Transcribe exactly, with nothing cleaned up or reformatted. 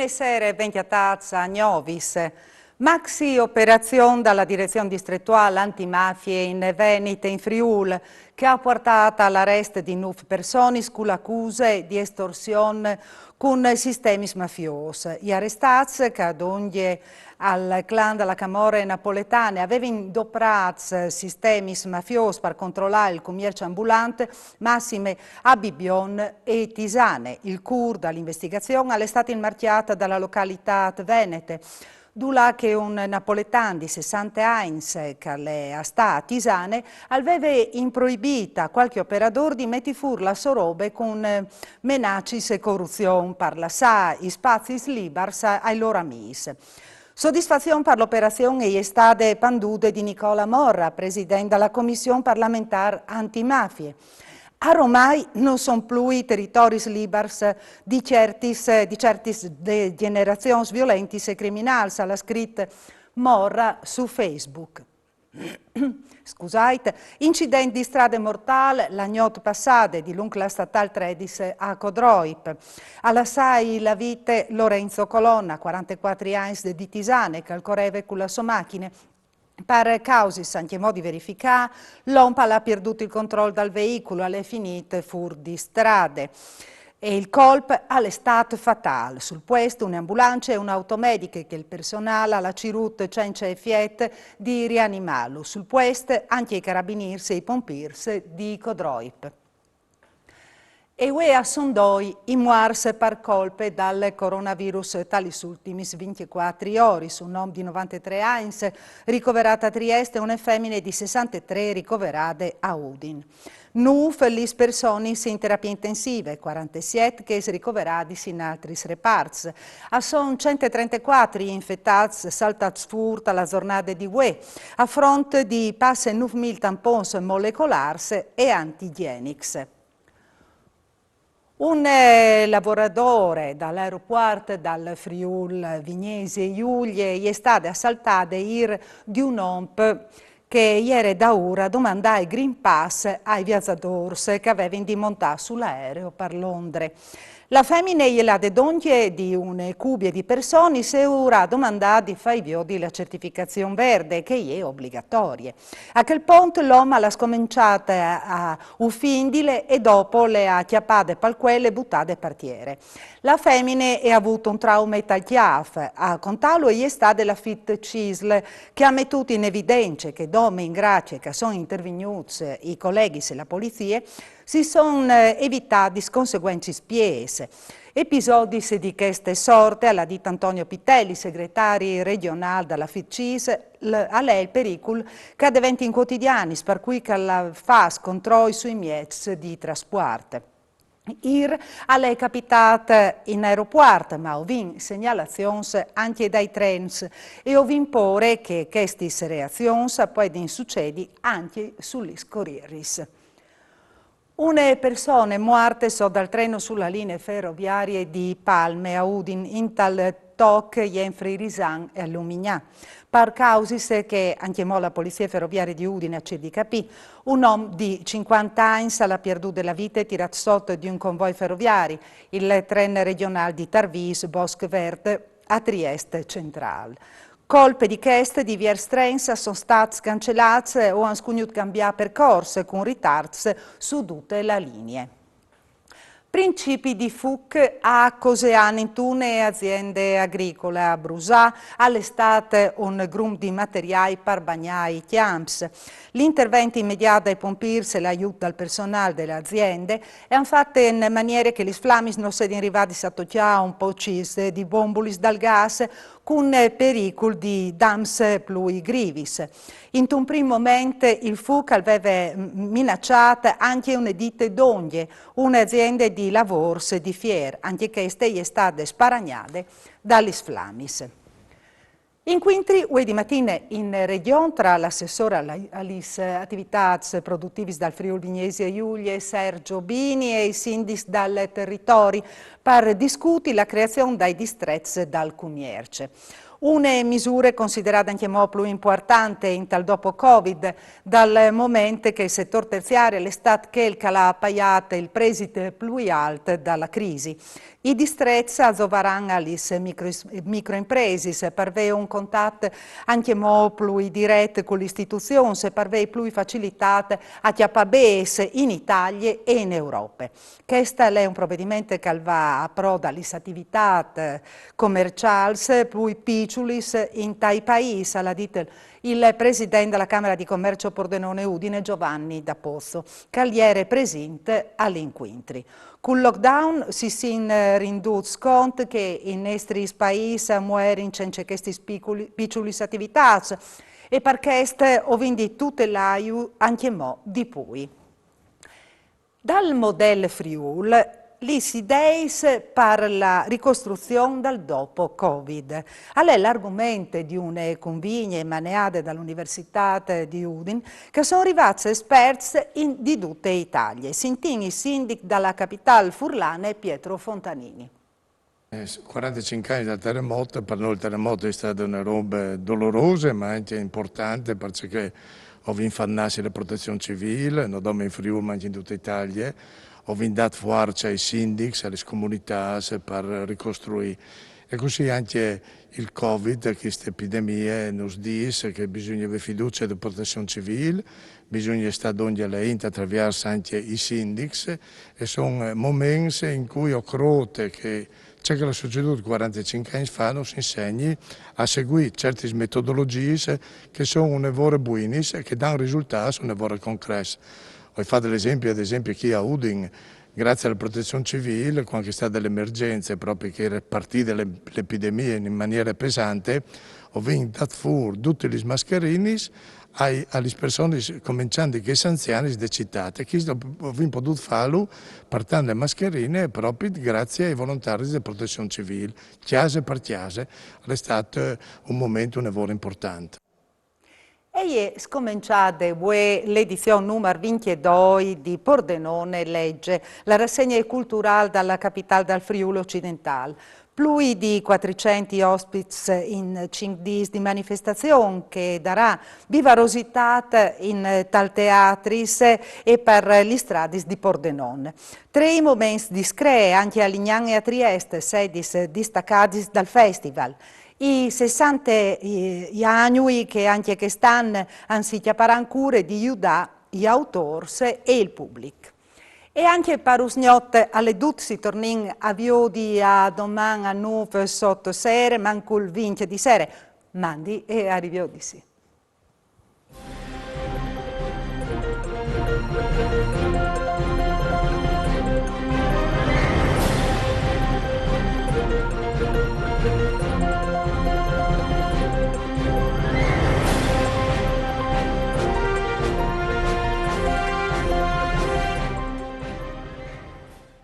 Sere, ben cjatâts a Gnovis. Maxi operazion da la Direzion Distretuâl Antimafie in Venit e in Friûl, che e à puartât al arest di nûf personis cu la acuse di estorsion cun sistemis mafiôs. I arestâts, che dongje al clan da la camorre napoletane, a vevin doprât sistemis mafiôs par controlâ il cumierç ambulant, massime a Bibion e Tisane. Il cûr da la investigazion al è stât il marcjât da la localitât venete, dulà che un napoletan di sessante agns, che al è a stâ a Tisane, al veve improibît a cualchi operadôr di meti fûr la sô robe cun, eh, menacis e coruzion par lassâ i spazis libars ai lôr amîs. Sodisfazion par la operazion e je stade pandude di Nicola Morra, president da la Comission parlamentâr antimafie. Aromai no son plui teritoris libars di ciertis, di ciertis degenerazions violentis e criminâls, al à scrit Morra su Facebook. Scusait, incident di strade mortâl la gnot passade dilunc la statâl tredis a Codroip. A lassâi la vite Lorenzo Colonna, cuarantecuatri agns, di Tisane, che al coreve cu la sô machine. Par causis ancjemò di verificâ, l'om al à pierdût il control dal veicul, al è finît fûr di strade. E il colp al è stât fatâl. Sul puest une ambulance e une automediche che il personâl al à cirût cence efiet di rianimâlu. Sul puest ancje i carabinîrs e i pompîrs di Codroip. E vuê a son doi i muarts par colpe dal coronavirus ta lis ultimis vincjecuatri oris. Un om di novantetrê agns ricoverât a Triest e une femine di sessantetrê ricoverade a Udin. Nûf lis personis in terapie intensive, cuarantesiet chês ricoveradis in altris reparts. A son cent e trentecuatri i infetâts saltâts fûr ta la zornade di vuê, a front di passe nûf mil tampons molecolârs e antigjenics. Un, eh, lavoradôr dal aeropuart dal Friûl Vignesie Julie e je stade assaltade îr di un om che e jere daûr a domandâ il Green Pass ai viazadôrs che a vevin di montâ sul aereo par Londre. La femine e je lade dongje di une cubie di personis e ur à domandât di fâi viodi la certificazion verde, che e je obligatorie. A chel pont l'om al à scomençât a, a ufindile e dopo le à cjapade pal cuel e butade par tiere. La femine e à vût un traume tal cjâf. A contâlu e je stade la Fit Cisl, che e à metût in evidence che dome in gracie che a son intervignûts i coleghis e la polizie, si son, eh, evitadis conseguencis piês. Episodis di cheste sorte, al à dit Antonio Pitelli, segretari regjonâl da la Fit Cisl, al è il pericul che a deventin cuotidianis, par cui che al fâs controis sui mieçs di traspuart. Îr al è capitât in aeropuart, ma o vin segnalazions ancje dai trens e o vin pôre che chestis reazions a puedin sucedi ancje su lis corieris. Une persone muarte sot dal treno su la linie feroviarie di Palme a Udin, intal toc jenfri Risan e Lumignà. Par causis che ancjemò la Polizie Feroviarie di Udin e à cirît di capî, un om di cincuante agns al à pierdude la vite tirât sot di un convoi feroviari, il tren regjonâl di Tarvîs Bosc Vert a Triest Centrâl. Colpe di chest, diviers trens a son stâts cancelâts o a àn scugnût cambiâ percors, cun ritarts su dute la linie. Principi di fûc a Cosean intune aziende agricole. A brusâ al è stât un grum di materiâi par bagnâ i cjamps. L'intervent imediât dai pompîrs e l'aiût dal personâl de la aziende a àn fat in maniere che lis flamis no sedin rivadis a tocjâ un pocjis di bombulis dal gas, cun pericul di dams plui grivis. Intun prin moment il fûc al veve minaçât ancje une dite dongje, une aziende di lavôrs di fier, ancje cheste e je stade sparagnade da lis flamis. Incuintri vuê di matine in regjon tra l'assessôr a la, a lis ativitâts produtivis dal Friûl Vignesie Julie Sergio Bini e i sindics dal teritori par discuti la creazion dai distrets dal cumierç. Une misure considerade ancjemò plui impuartante intal dopo Covid, dal moment che il setôr terziari al è stât chel che al à paiât il presit plui alt da crisi. I distrets a zovaran a lis micro-, microimpresis par vê un contat ancjemò plui diret cu lis istituzions e par vê plui facilitât a cjapâ bêçs in Italie e in Europe. Chest al è un provediment che al va a pro da lis ativitâts comerciâls plui piçulis intai paîs, al à dit il president da Camere di Comerç Pordenone Udine Giovanni D'Apozzo, che al jere presint al incuintri. Cul lockdown si sin rindûts cont che i nestris paîs a muerin cence chestis piçulis ativitâts e par chest o vin di tutelâju ancjemò di plui. Dal model Friûl, lis ideis par la ricostruzion dal dopo Covid. Al è l'argoment di une cunvigne maneade da la Universitât di Udin, che a son rivâts esperts di dute Italie. Sintìn il sindic da la capitâl furlane Pietro Fontanini. Cuarantecinc agns dal teremot, par nô il teremot al è stât une robe dolorose, ma ancje impuartante, parcè che o vin fat nassi la Protezion Civîl, no dome in Friûl ma ancje in dute Italie, o vin dât fuarce ai sindics, a lis comunitâts par ricostruî. E cussì ancje il Covid, cheste epidemie, nus dîs che bisugne vê fiducie de Protezion Civîl, bisugne stâ dongje a la int a traviers ancje i sindics, e a son moments in cui o crôt che ce che al è sucedût cuarantecinc agns fa nus insegni a seguî ciertis metodologjis che a son une vore buinis e che a dan risultâts une vore concrets. O ai fat l'esempi, ad esempli, chi a Udin, graciis a la Protezion Civîl, cuant che e je stade la emergjence, propit che e jere partide la epidemie in maniere pesante, o vin dât fûr dutis lis mascherinis a lis personis, començant di chês anzianis de citât. E chest o vin podût fâlu puartant la mascherine propit graciis ai volontaris de Protezion Civîl, cjase par cjase. Al è stât un moment une vore impuartant. E je scomençade vuê la edizion numar vincjedoi di Pordenone Lege, la rassegne culturâl da la capitâl dal Friûl ocidentâl. Plui di cuatricent ospits in cinc dîs di manifestazion che e darà vivarositât intai teatris e par lis stradis di Pordenone. Trei moments di scree ancje a Lignan e a Triest, sedis distacadis dal festival. I sessante agnui che ancje chest an si cjaparan cure di judâ i autôrs e il public. E ancje par usgnot al è dut, si tornìn a viodi a doman a nûf sot sere, mancul vincj di sere. Mandi e a riviodisi.